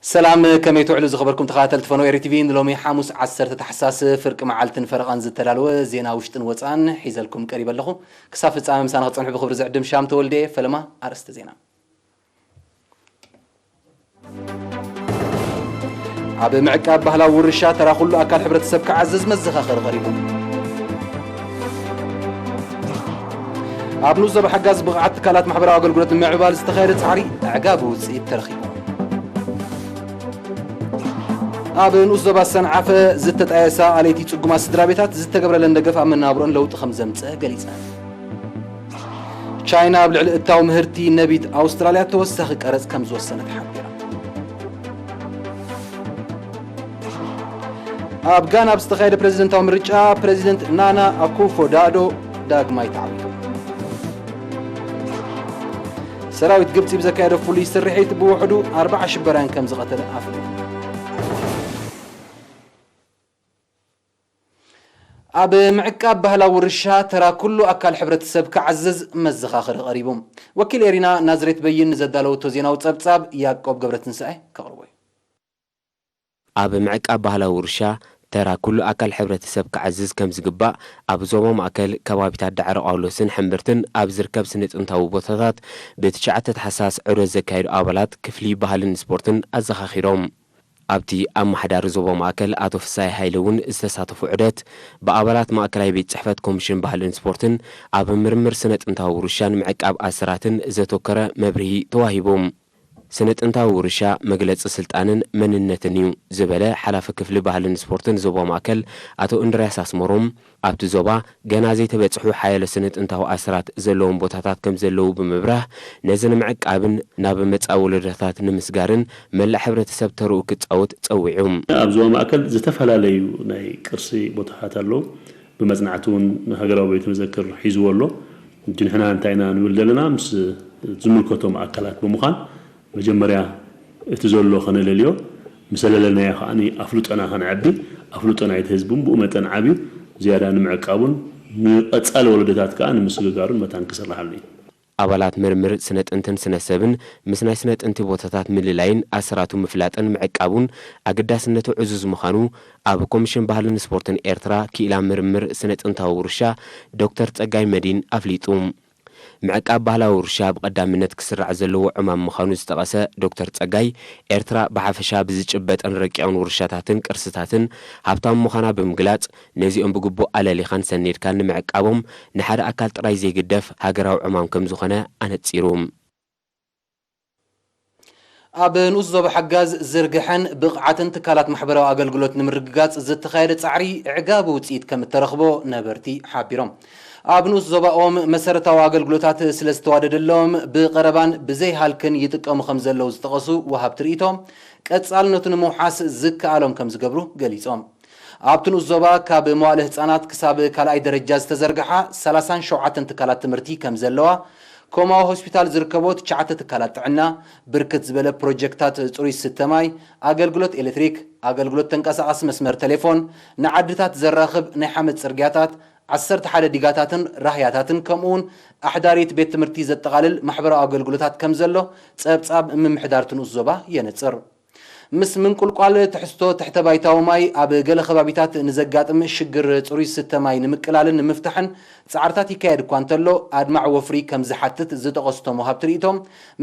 ሰላም፣ ከመይ ትውዕሉ ዝኸበርኩም ተኸታተልቲ ፈነወ ኤሪ ቲቪ? ንሎሚ ሓሙስ ዓሰርተ ታሕሳስ ፍርቂ መዓልትን ፈረቓን ዝተዳለወ ዜና ውሽጥን ወፃን ሒዘልኩም ቀሪበ ኣለኹ። ክሳብ ፍጻመ ምሳና ክትጸንሑ ብኽብሪ ዝዕድም ሻም ተወልደ። ፈለማ ኣርእስተ ዜና። ኣብ ምዕቃብ ባህላዊ ውርሻ ተራ ኩሉ ኣካል ሕብረተሰብ ክዓዝዝ መዘኻኸሪ ቀሪቡ። ኣብ ንኡስ ዞባ ሓጋዝ ብቕዓት ትካላት ማሕበራዊ ኣገልግሎት ንምዕባል ዝተኻየደ ጻዕሪ ኣዕጋቢ ውጽኢት ተረኺቡ። ኣብ ንኡስ ዞባ ሰንዓፈ ዝተጣየሳ ኣለይቲ ጽጉማት ስድራ ቤታት ዝተገብረለን ደገፍ ኣብ መነባብሮን ለውጢ ከም ዘምጸ ገሊጸን። ቻይና ኣብ ልዕሊ እታው ምህርቲ ነቢት ኣውስትራልያ ተወሳኺ ቀረጽ ከም ዝወሰነት ሓቢራ። ኣብ ጋና ኣብ ዝተኻየደ ፕሬዚደንታዊ ምርጫ ፕሬዚደንት ናና ኣኩፎ ዳዶ ዳግማይ ተዓዊቱ። ሰራዊት ግብጺ ብዘካየደ ፍሉይ ስርሒት ብውሕዱ ኣርባዓ ሽበራውያን ከም ዝቐተለ ኣፍሊጡ። ኣብ ምዕቃብ ባህላዊ ውርሻ ተራ ኩሉ ኣካል ሕብረተሰብ ክዓዝዝ መዘኻኸሪ ቀሪቡ። ወኪል ኤሪና ናዝሬት በይን ንዘዳለወቶ ዜናዊ ጸብጻብ ያዕቆብ ገብረትንሳኤ ከቕርቦ እዩ። ኣብ ምዕቃብ ባህላዊ ውርሻ ተራ ኩሉ ኣካል ሕብረተሰብ ክዓዝዝ ከም ዝግባእ ኣብ ዞባ ማእከል ከባቢታት ዳዕሮ ጳውሎስን ሕምብርትን ኣብ ዝርከብ ስነ ጥንታዊ ቦታታት ብትሽዓተ ታሕሳስ ዑደት ዘካየዱ ኣባላት ክፍሊ ባህልን ስፖርትን ኣዘኻኺሮም። ኣብቲ ኣመሓዳሪ ዞባ ማእከል ኣቶ ፍሳይ ሃይለ እውን ዝተሳተፉ ዑደት ብኣባላት ማእከላይ ቤት ጽሕፈት ኮሚሽን ባህልን ስፖርትን ኣብ ምርምር ስነ ጥንታዊ ውርሻን ምዕቃብ ኣሰራትን ዘተኮረ መብርሂ ተዋሂቦም። ስነ ጥንታዊ ውርሻ መግለጺ ስልጣንን መንነትን እዩ ዝበለ ሓላፊ ክፍሊ ባህልን ስፖርትን ዞባ ማእከል ኣቶ እንድርያስ ኣስመሮም፣ ኣብቲ ዞባ ገና ዘይተበጽሑ ሓያሎ ስነ ጥንታዊ ኣሰራት ዘለዎም ቦታታት ከም ዘለዉ ብምብራህ፣ ነዚ ንምዕቃብን ናብ መጻኢ ወለዶታት ንምስጋርን መላእ ሕብረተሰብ ተርኡ ክጻወት ጸዊዑ። ኣብ ዞባ ማእከል ዝተፈላለዩ ናይ ቅርሲ ቦታታት ኣለዉ። ብመጽናዕቲ እውን ሃገራዊ ቤት መዘክር ሒዝዎ ኣሎ። እቲ ንሕና እንታይ ኢና ንብል ዘለና፣ ምስ ዝምልከቶም ኣካላት ብምዃን መጀመርያ እቲ ዘሎ ከነለልዮ፣ ምስ ኣለለናዮ ከኣ ኣፍልጦና ከነዕቢ፣ ኣፍልጦ ናይቲ ህዝቢ እውን ብኡ መጠን ዓብዩ ዝያዳ ንምዕቃቡን ንቐጻሊ ወለዶታት ከኣ ንምስግጋሩን መታን ክስርሓሉ እዩ። ኣባላት ምርምር ስነ ጥንትን ስነ ሰብን ምስ ናይ ስነ ጥንቲ ቦታታት ምልላይን ኣሰራቱ ምፍላጥን ምዕቃቡን ኣገዳስነቱ ዕዙዝ ምዃኑ ኣብ ኮሚሽን ባህልን ስፖርትን ኤርትራ ክኢላ ምርምር ስነ ጥንታዊ ውርሻ ዶክተር ጸጋይ መዲን ኣፍሊጡ። ምዕቃብ ባህላዊ ውርሻ ብቐዳምነት ክስራዕ ዘለዎ ዕማም ምዃኑ ዝጠቐሰ ዶክተር ጸጋይ፣ ኤርትራ ብሓፈሻ ብዝጭበጠን ረቂቕን ውርሻታትን ቅርስታትን ሃብታም ምዃና ብምግላጽ፣ ነዚኦም ብግቡእ ኣለሊኻን ሰኒድካን ንምዕቃቦም ንሓደ ኣካል ጥራይ ዘይግደፍ ሃገራዊ ዕማም ከም ዝኾነ ኣነጺሩ። ኣብ ንኡስ ዞባ ሓጋዝ ዝርግሐን ብቕዓትን ትካላት ማሕበራዊ ኣገልግሎት ንምርግጋጽ ዝተኻየደ ጻዕሪ ኣዕጋቢ ውጽኢት ከም እተረኽቦ ነበርቲ ሓቢሮም። ኣብ ንኡስ ዞባኦም መሰረታዊ ኣገልግሎታት ስለ ዝተዋደደሎም ብቐረባን ብዘይ ሃልክን ይጥቀሙ ከም ዘለዉ ዝጠቐሱ ወሃብቲ ርእይቶ፣ ቀጻልነቱ ንምውሓስ ዝከኣሎም ከም ዝገብሩ ገሊጾም። ኣብቲ ንኡስ ዞባ ካብ መዋእለ ህጻናት ክሳብ ካልኣይ ደረጃ ዝተዘርግሓ ሰላሳን ሸውዓተን ትካላት ትምህርቲ ከም ዘለዋ፣ ኮማዊ ሆስፒታል ዝርከቦ ትሽዓተ ትካላት ጥዕና፣ ብርክት ዝበለ ፕሮጀክታት ጽሩይ ስተ ማይ፣ ኣገልግሎት ኤሌክትሪክ፣ ኣገልግሎት ተንቀሳቓሲ መስመር ቴሌፎን፣ ንዓድታት ዘራኽብ ናይ ሓመድ ጽርግያታት፣ ዓሰርተ ሓደ ዲጋታትን ራህያታትን ከምኡውን ኣሕዳሪት ቤት ትምህርቲ ዘጠቓልል ማሕበራዊ ኣገልግሎታት ከም ዘሎ ጸብጻብ ምምሕዳር እቲ ንኡስ ዞባ የነጽር። ምስ ምንቁልቋል ትሕዝቶ ትሕተ ባይታዊ ማይ ኣብ ገለ ከባቢታት ንዘጋጥም ሽግር ጽሩይ ስተ ማይ ንምቅላልን ንምፍታሕን ጻዕርታት ይካየድ እኳ እንተሎ፣ ኣድማዒ ወፍሪ ከም ዝሓትት ዝጠቐሱ እቶም ወሃብቲ ርእይቶ፣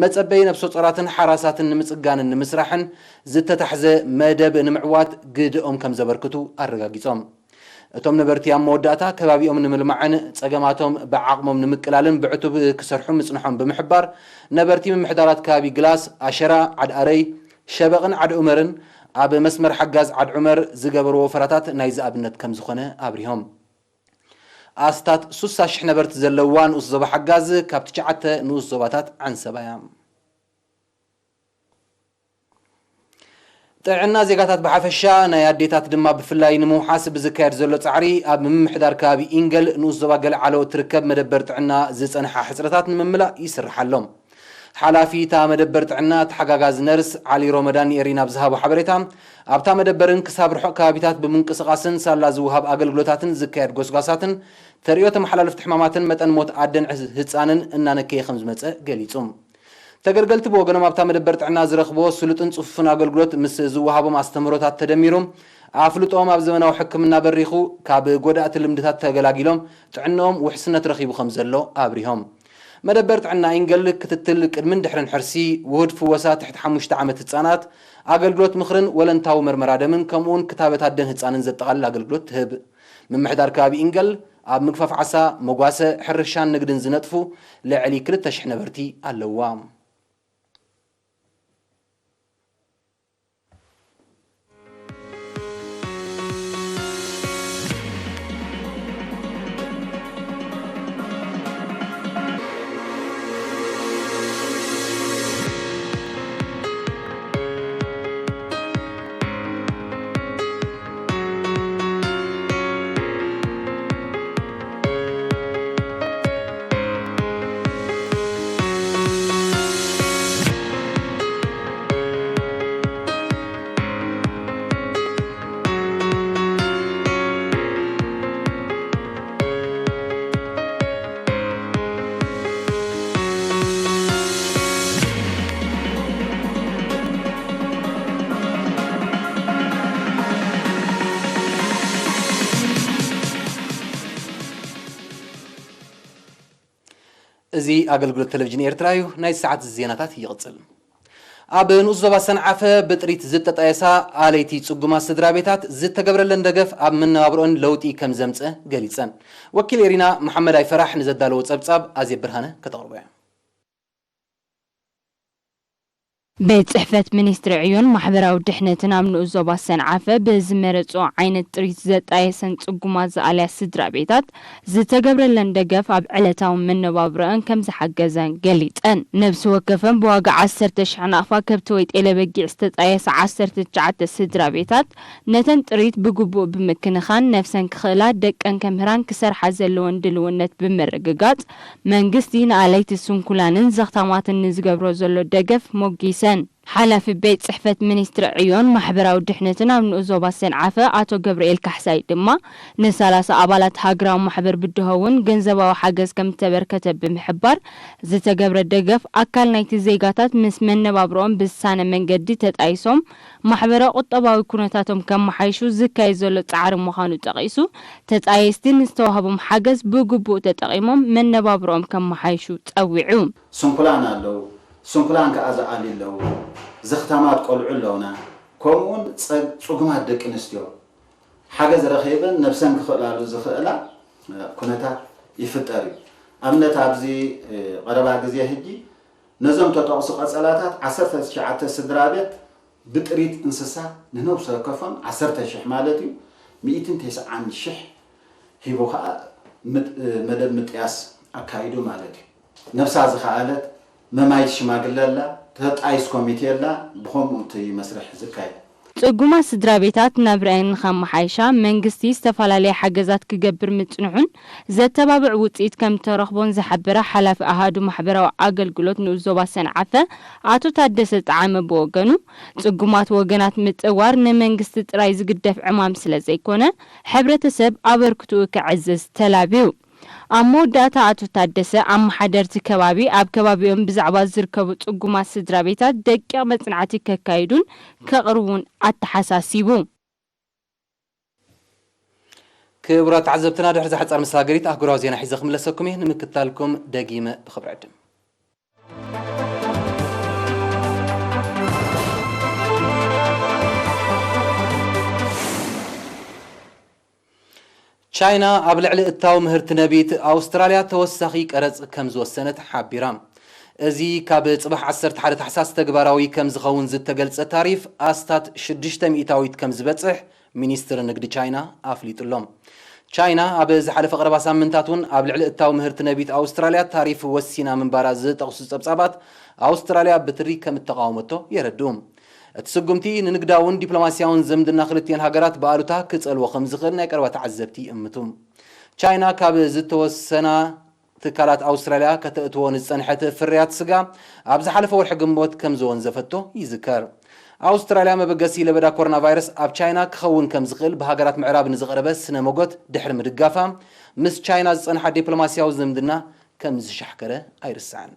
መጸበዪ ነፍሰ ጾራትን ሓራሳትን ንምጽጋንን ንምስራሕን ዝተታሕዘ መደብ ንምዕዋት ግደኦም ከም ዘበርክቱ ኣረጋጊጾም። እቶም ነበርቲ ኣብ መወዳእታ፣ ከባቢኦም ንምልማዕን ጸገማቶም ብዓቕሞም ንምቅላልን ብዕቱብ ክሰርሑ ምጽንሖም ብምሕባር፣ ነበርቲ ምምሕዳራት ከባቢ ግላስ፣ ኣሸራ፣ ዓድ ኣረይ፣ ሸበቕን ዓድ ዑመርን ኣብ መስመር ሓጋዝ ዓድ ዑመር ዝገበርዎ ወፈራታት ናይዚ ኣብነት ከም ዝኾነ ኣብሪሆም። ኣስታት ሱሳ ሽሕ ነበርቲ ዘለዋ ንኡስ ዞባ ሓጋዝ ካብ ትሽዓተ ንኡስ ዞባታት ዓንሰባ እያ። ጥዕና ዜጋታት ብሓፈሻ፣ ናይ ኣዴታት ድማ ብፍላይ ንምውሓስ ብዝካየድ ዘሎ ጻዕሪ፣ ኣብ ምምሕዳር ከባቢ ኢንገል ንኡስ ዞባ ገለዓሎ እትርከብ መደበር ጥዕና ዝጸንሓ ሕጽረታት ንምምላእ ይስራሕ ኣሎ። ሓላፊ እታ መደበር ጥዕና ተሓጋጋዚ ነርስ ዓሊ ሮመዳን ንኤሪና ኣብ ዝሃቦ ሓበሬታ፣ ኣብታ መደበርን ክሳብ ርሑቕ ከባቢታት ብምንቅስቓስን ሳላ ዝወሃብ ኣገልግሎታትን ዝካየድ ጎስጓሳትን ተርእዮ ተመሓላለፍቲ ሕማማትን መጠን ሞት ኣደን ህጻንን እናነከየ ከም ዝመጸ ገሊጹ። ተገልገልቲ ብወገኖም ኣብታ መደበር ጥዕና ዝረኽብዎ ስሉጥን ጽፉፍን ኣገልግሎት ምስ ዝወሃቦም ኣስተምህሮታት ተደሚሩ ኣፍልጦኦም ኣብ ዘመናዊ ሕክምና በሪኹ ካብ ጎዳእቲ ልምድታት ተገላጊሎም ጥዕንኦም ውሕስነት ረኺቡ ከም ዘሎ ኣብሪሆም። መደበር ጥዕና ኢንገል ክትትል ቅድምን ድሕርን ሕርሲ፣ ውሁድ ፍወሳ ትሕቲ ሓሙሽተ ዓመት ህጻናት፣ ኣገልግሎት ምኽርን ወለንታዊ መርመራ ደምን ከምኡውን ክታበት ኣደን ህጻንን ዘጠቓልል ኣገልግሎት ትህብ። ምምሕዳር ከባቢ ኢንገል ኣብ ምግፋፍ ዓሳ፣ መጓሰ፣ ሕርሻን ንግድን ዝነጥፉ ልዕሊ ክልተ ሽሕ ነበርቲ ኣለዋ። እዚ ኣገልግሎት ቴሌቪዥን ኤርትራ እዩ። ናይ ሰዓት ዜናታት ይቕጽል። ኣብ ንኡስ ዞባ ሰንዓፈ ብጥሪት ዝተጣየሳ ኣለይቲ ጽጉማት ስድራ ቤታት ዝተገብረለን ደገፍ ኣብ መነባብሮኦን ለውጢ ከም ዘምጽእ ገሊጸን። ወኪል ኤሪና መሓመድ ኣይፈራሕ ንዘዳለዎ ጸብጻብ ኣዜብ ብርሃነ ከተቕርቦ እያ። ቤት ጽሕፈት ሚኒስትሪ ዕዮን ማሕበራዊ ድሕነትን ኣብ ንኡስ ዞባ ሰንዓፈ ብዝመረጽኦ ዓይነት ጥሪት ዘጣየሰን ጽጉማት ዝኣልያ ስድራ ቤታት ዝተገብረለን ደገፍ ኣብ ዕለታዊ መነባብሮአን ከም ዝሓገዘን ገሊጸን። ነብሲ ወከፈን ብዋጋ ዓሰርተ ሽሕ ናቕፋ ከብቲ ወይ ጤለ በጊዕ ዝተጣየሳ ዓሰርተ ትሽዓተ ስድራ ቤታት ነተን ጥሪት ብግቡእ ብምክንኻን ነብሰን ክኽእላ ደቀን ከምህራን ክሰርሓ ዘለወን ድልውነት ብምርግጋጽ መንግስቲ ንኣለይቲ ስንኩላንን ዘኽታማትን ንዝገብሮ ዘሎ ደገፍ ሞጊሰን። ሓላፊ ቤት ጽሕፈት ሚኒስትሪ ዕዮን ማሕበራዊ ድሕነትን ኣብ ንኡስ ዞባ ሰንዓፈ ኣቶ ገብርኤል ካሕሳይ ድማ ንሰላሳ ኣባላት ሃገራዊ ማሕበር ብድሆ እውን ገንዘባዊ ሓገዝ ከም ዝተበርከተ ብምሕባር ዝተገብረ ደገፍ ኣካል ናይቲ ዜጋታት ምስ መነባብሮኦም ብዝሳነ መንገዲ ተጣይሶም ማሕበረ ቁጠባዊ ኩነታቶም ከመሓይሹ ዝካየድ ዘሎ ጻዕሪ ምዃኑ ጠቒሱ ተጣየስቲ ንዝተዋህቦም ሓገዝ ብግቡእ ተጠቒሞም መነባብሮኦም ከመሓይሹ ጸዊዑ። ስንኩላን ኣለዉ፣ ስንኩላን ከኣ ዝኣልዩ ኣለዉ፣ ዘኽታማት ቆልዑ ኣለዉና፣ ከምኡውን ጽጉማት ደቂ ኣንስትዮ ሓገዝ ረኺበን ነብሰን ክኽእላሉ ዝኽእላ ኩነታት ይፍጠር እዩ። ኣብነት ኣብዚ ቀረባ ግዜ ሕጂ ነዞም ተጠቕሱ ቀጸላታት ዓሰርተ ትሽዓተ ስድራ ቤት ብጥሪት እንስሳ ንነብሲ ወከፎም ዓሰርተ ሽሕ ማለት እዩ ሚእትን ተስዓን ሽሕ ሂቡ ከኣ መደብ ምጥያስ ኣካይዱ ማለት እዩ። ነብሳ ዝኸኣለት መማይት ሽማግለ ኣላ፣ ተጣይስ ኮሚቴ ኣላ፣ ብኸምኡ እቲ መስርሕ ዝካየድ። ጽጉማት ስድራ ቤታት ናብርአን ንኸመሓይሻ መንግስቲ ዝተፈላለየ ሓገዛት ክገብር ምጽንሑን ዘተባብዕ ውጽኢት ከም እተረኽቦን ዝሓበረ ሓላፊ ኣሃዱ ማሕበራዊ ኣገልግሎት ንኡስ ዞባ ሰንዓፈ ኣቶ ታደሰ ጠዓመ ብወገኑ፣ ጽጉማት ወገናት ምጥዋር ንመንግስቲ ጥራይ ዝግደፍ ዕማም ስለ ዘይኮነ፣ ሕብረተሰብ ኣበርክትኡ ከዕዝዝ ተላብዩ። ኣብ መወዳእታ ኣቶ ታደሰ፣ ኣመሓደርቲ ከባቢ ኣብ ከባቢኦም ብዛዕባ ዝርከቡ ጽጉማት ስድራ ቤታት ደቂቕ መጽናዕቲ ከካይዱን ከቕርቡን ኣተሓሳሲቡ። ክቡራት ተዓዘብትና፣ ድሕሪ እዛ ሓጻር መሰጋገሪት ኣህጉራዊ ዜና ሒዘ ክምለሰኩም እየ። ንምክትታልኩም ደጊመ ብኽብሪ ዕድም። ቻይና ኣብ ልዕሊ እታው ምህርቲ ነቢት ኣውስትራልያ ተወሳኺ ቀረጽ ከም ዝወሰነት ሓቢራ። እዚ ካብ ጽባሕ ዓሰርተ ሓደ ታሕሳስ ተግባራዊ ከም ዝኸውን ዝተገልጸ ታሪፍ ኣስታት ሽዱሽተ ሚእታዊት ከም ዝበጽሕ ሚኒስትሪ ንግዲ ቻይና ኣፍሊጡ ኣሎ። ቻይና ኣብ ዝሓለፈ ቀረባ ሳምንታት እውን ኣብ ልዕሊ እታው ምህርቲ ነቢት ኣውስትራልያ ታሪፍ ወሲና ምንባራ ዝጠቕሱ ጸብጻባት ኣውስትራልያ ብትሪ ከም እተቓወመቶ የረድኡ። እቲ ስጉምቲ ንንግዳውን ዲፕሎማስያውን ዝምድና ክልቲኤን ሃገራት ብኣሉታ ክጸልዎ ከም ዝኽእል ናይ ቀረባ ተዓዘብቲ ይእምቱ። ቻይና ካብ ዝተወሰና ትካላት ኣውስትራልያ ከተእትዎ ንዝጸንሐት ፍርያት ስጋ ኣብ ዝሓለፈ ወርሒ ግንቦት ከም ዘወንዘፈቶ ይዝከር። ኣውስትራልያ መበገሲ ለበዳ ኮሮና ቫይረስ ኣብ ቻይና ክኸውን ከም ዝኽእል ብሃገራት ምዕራብ ንዝቐረበ ስነ ሞጎት ድሕሪ ምድጋፋ ምስ ቻይና ዝጸንሓ ዲፕሎማስያዊ ዝምድና ከም ዝሻሕከረ ኣይርሳዕን።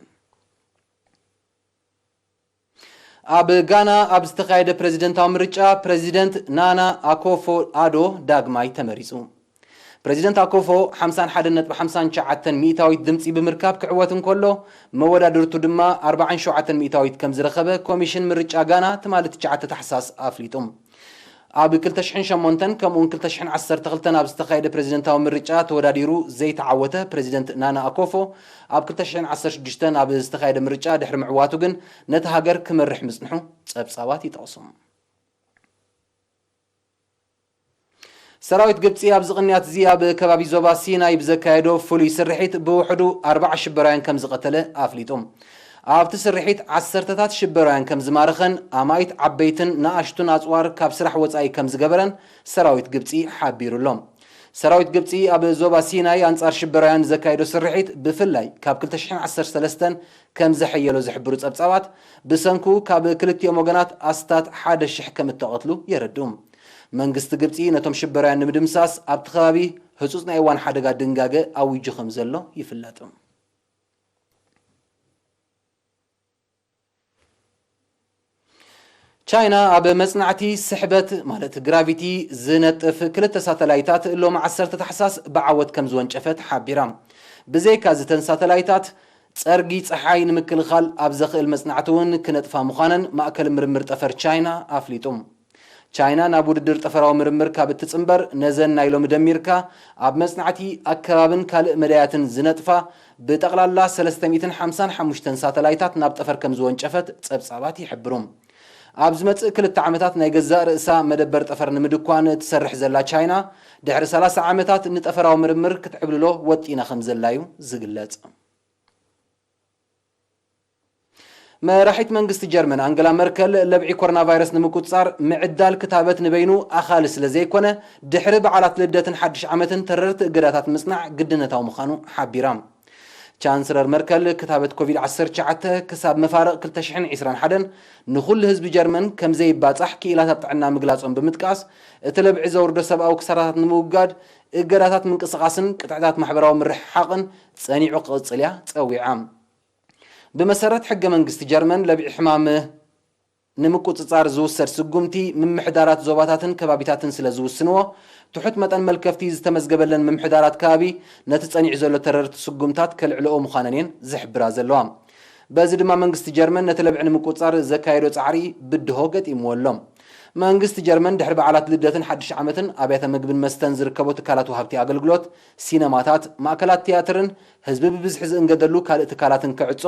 ኣብ ጋና ኣብ ዝተኻየደ ፕሬዚደንታዊ ምርጫ፣ ፕሬዚደንት ናና ኣኮፎ ኣዶ ዳግማይ ተመሪጹ። ፕሬዚደንት ኣኮፎ ሓምሳን ሓደን ነጥቢ ሓምሳን ትሽዓተን ሚእታዊት ድምጺ ብምርካብ ክዕወት እንከሎ፣ መወዳድርቱ ድማ ኣርባዓን ሸውዓተን ሚእታዊት ከም ዝረኸበ ኮሚሽን ምርጫ ጋና ትማሊ ትሽዓተ ታሕሳስ ኣፍሊጡ። ኣብ ክልተ ሽሕን ሸሞንተን ከምኡውን ክልተ ሽሕን ዓሰርተ ክልተን ኣብ ዝተኻየደ ፕሬዚደንታዊ ምርጫ ተወዳዲሩ ዘይተዓወተ ፕሬዚደንት ናና ኣኮፎ፣ ኣብ ክልተ ሽሕን ዓሰርተ ሽዱሽተን ኣብ ዝተኻየደ ምርጫ ድሕሪ ምዕዋቱ ግን ነቲ ሃገር ክመርሕ ምጽንሑ ጸብጻባት ይጠቕሱ። ሰራዊት ግብጺ ኣብዚ ቅንያት እዚ ኣብ ከባቢ ዞባ ሲናይ ብዘካየዶ ፍሉይ ስርሒት ብውሕዱ ኣርባዓ ሽበራውያን ከም ዝቐተለ ኣፍሊጡ። ኣብቲ ስርሒት ዓሰርተታት ሽበራውያን ከም ዝማረኸን ኣማኢት ዓበይትን ንኣሽቱን ኣጽዋር ካብ ስራሕ ወጻኢ ከም ዝገበረን ሰራዊት ግብጺ ሓቢሩ ኣሎ። ሰራዊት ግብጺ ኣብ ዞባ ሲናይ ኣንጻር ሽበራውያን ዘካየዶ ስርሒት ብፍላይ ካብ ክልተ ሽሕን ዓሰርተ ሰለስተን ከም ዘሐየሎ ዝሕብሩ ጸብጻባት፣ ብሰንኩ ካብ ክልቲኦም ወገናት ኣስታት ሓደ ሽሕ ከም እተቐትሉ የረድኡ። መንግስቲ ግብጺ ነቶም ሽበራውያን ንምድምሳስ ኣብቲ ከባቢ ህጹጽ ናይ እዋን ሓደጋ ድንጋገ ኣዊጁ ከም ዘሎ ይፍለጥ። ቻይና ኣብ መጽናዕቲ ስሕበት ማለት ግራቪቲ ዝነጥፍ ክልተ ሳተላይታት ሎሚ ዓሰርተ ታሕሳስ ብዓወት ከም ዝወንጨፈት ሓቢራ። ብዘይካ ዝተን ሳተላይታት ጸርጊ ጸሓይ ንምክልኻል ኣብ ዘኽእል መጽናዕቲ እውን ክነጥፋ ምዃነን ማእከል ምርምር ጠፈር ቻይና ኣፍሊጡ። ቻይና ናብ ውድድር ጠፈራዊ ምርምር ካብ እትጽንበር፣ ነዘን ናይ ሎሚ ደሚርካ ኣብ መጽናዕቲ ኣከባብን ካልእ መዳያትን ዝነጥፋ ብጠቕላላ ሰለስተ ሚእትን ሓምሳን ሓሙሽተን ሳተላይታት ናብ ጠፈር ከም ዝወንጨፈት ጸብጻባት ይሕብሩ። ኣብ ዝመጽእ ክልተ ዓመታት ናይ ገዛእ ርእሳ መደበር ጠፈር ንምድኳን ትሰርሕ ዘላ ቻይና፣ ድሕሪ ሰላሳ ዓመታት ንጠፈራዊ ምርምር ክትዕብልሎ ወጢና ከም ዘላ እዩ ዝግለጽ። መራሒት መንግስቲ ጀርመን ኣንገላ መርከል ለብዒ ኮሮና ቫይረስ ንምቁጽጻር ምዕዳል ክታበት ንበይኑ ኣኻሊ ስለ ዘይኮነ፣ ድሕሪ በዓላት ልደትን ሓድሽ ዓመትን ተረርቲ እገዳታት ምጽናዕ ግድነታዊ ምዃኑ ሓቢራ። ቻንስለር መርከል ክታበት ኮቪድ ዓሰርተ ትሽዓተ ክሳብ መፋርቕ ክልተ ሽሕን ዕስራን ሓደን ንኹሉ ህዝቢ ጀርመን ከም ዘይባጻሕ ክኢላታት ጥዕና ምግላጾም ብምጥቃስ፣ እቲ ለብዒ ዘውርዶ ሰብኣዊ ክሳራታት ንምውጋድ እገዳታት ምንቅስቓስን ቅጥዕታት ማሕበራዊ ምርሕሓቕን ጸኒዑ ክቕጽል እያ ጸዊዓ። ብመሰረት ሕገ መንግስቲ ጀርመን፣ ለብዒ ሕማም ንምቁጽጻር ዝውሰድ ስጉምቲ ምምሕዳራት ዞባታትን ከባቢታትን ስለ ዝውስንዎ፣ ትሑት መጠን መልከፍቲ ዝተመዝገበለን ምምሕዳራት ከባቢ ነቲ ጸኒዑ ዘሎ ተረርቲ ስጉምታት ከልዕልኦ ምዃነን እየን ዝሕብራ ዘለዋ። በዚ ድማ መንግስቲ ጀርመን ነቲ ለብዒ ንምቁጽጻር ዘካየዶ ጻዕሪ ብድሆ ገጢምዎ ኣሎ። መንግስቲ ጀርመን ድሕሪ በዓላት ልደትን ሓድሽ ዓመትን ኣብያተ ምግብን መስተን ዝርከቦ ትካላት ወሃብቲ ኣገልግሎት፣ ሲነማታት፣ ማእከላት ትያትርን ህዝቢ ብብዝሒ ዝእንገደሉ ካልእ ትካላትን ክዕጾ፣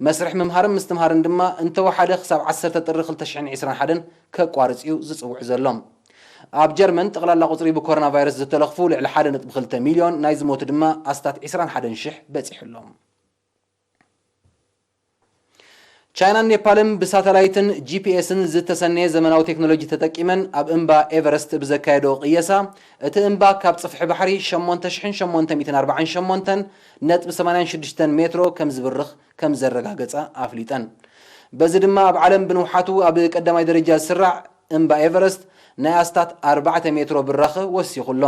መስርሕ ምምሃርን ምስትምሃርን ድማ እንተወሓደ ክሳብ ዓሰርተ ጥሪ ክልተ ሽሕን ዕስራን ሓደን ከቋርጽ እዩ ዝጽውዕ ዘሎ። ኣብ ጀርመን ጠቕላላ ቁጽሪ ብኮሮና ቫይረስ ዝተለኽፉ ልዕሊ ሓደ ነጥቢ ክልተ ሚልዮን፣ ናይ ዝሞቱ ድማ ኣስታት ዕስራን ሓደን ሽሕ በጺሑ ኣሎ። ቻይናን ኔፓልን ብሳተላይትን ጂ ፒ ኤስን ዝተሰነየ ዘመናዊ ቴክኖሎጂ ተጠቂመን ኣብ እምባ ኤቨረስት ብዘካየዶ ቅየሳ፣ እቲ እምባ ካብ ጽፍሒ ባሕሪ ሸሞንተ ሽሕን ሸሞንተ ሚእትን ኣርባዓን ሸሞንተን ነጥቢ ሰማንያን ሽዱሽተን ሜትሮ ከም ዝብርኽ ከም ዘረጋገጻ ኣፍሊጠን። በዚ ድማ ኣብ ዓለም ብንውሓቱ ኣብ ቀዳማይ ደረጃ ዝስራዕ እምባ ኤቨረስት ናይ ኣስታት ኣርባዕተ ሜትሮ ብራኸ ወሲኹ ኣሎ።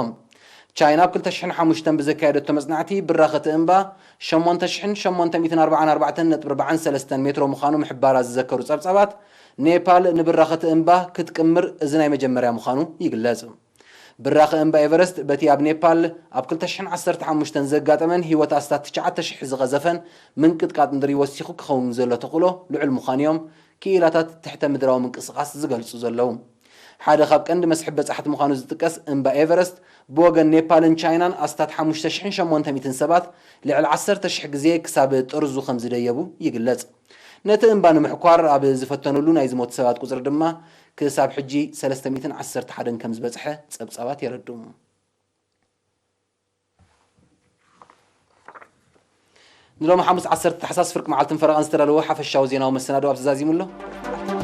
ቻይና ኣብ ክልተ ሽሕን ሓሙሽተን ብዘካየደቶ መጽናዕቲ፣ ብራኸ እቲ እምባ ሸሞንተ ሽሕን ሸሞንተ ሚእትን ኣርባዓን ኣርባዕተን ነጥቢ ኣርባዓን ሰለስተን ሜትሮ ምዃኑ ምሕባራ ዝዘከሩ ጸብጻባት፣ ኔፓል ንብራኸ እቲ እምባ ክትቅምር እዚ ናይ መጀመርያ ምዃኑ ይግለጽ። ብራኸ እምባ ኤቨረስት በቲ ኣብ ኔፓል ኣብ ክልተ ሽሕን ዓሰርተ ሓሙሽተን ዘጋጠመን ህይወት ኣስታት ትሽዓተ ሽሕ ዝቐዘፈን ምንቅጥቃጥ ምድሪ ወሲኹ ክኸውን ዘሎ ተኽእሎ ልዑል ምዃኑ እዮም ክኢላታት ትሕተ ምድራዊ ምንቅስቓስ ዝገልጹ ዘለዉ። ሓደ ካብ ቀንዲ መስሕብ በጻሕቲ ምዃኑ ዝጥቀስ እምባ ኤቨረስት፣ ብወገን ኔፓልን ቻይናን ኣስታት ሓሙሽተ ሽሕን ሸሞንተ ሚእትን ሰባት ልዕሊ ዓሰርተ ሽሕ ግዜ ክሳብ ጥርዙ ከም ዝደየቡ ይግለጽ። ነቲ እምባ ንምሕኳር ኣብ ዝፈተኑሉ ናይ ዝሞቱ ሰባት ቁጽሪ ድማ ክሳብ ሕጂ ሰለስተ ሚእትን ዓሰርተ ሓደን ከም ዝበጽሐ ጸብጻባት የረድኡ። ንሎሚ ሓሙስ ዓሰርተ ታሕሳስ ፍርቂ መዓልትን ፈረቓን ዝተዳለወ ሓፈሻዊ ዜናዊ መሰናድኦ ኣብዚ ዛዚሙ ኣሎ።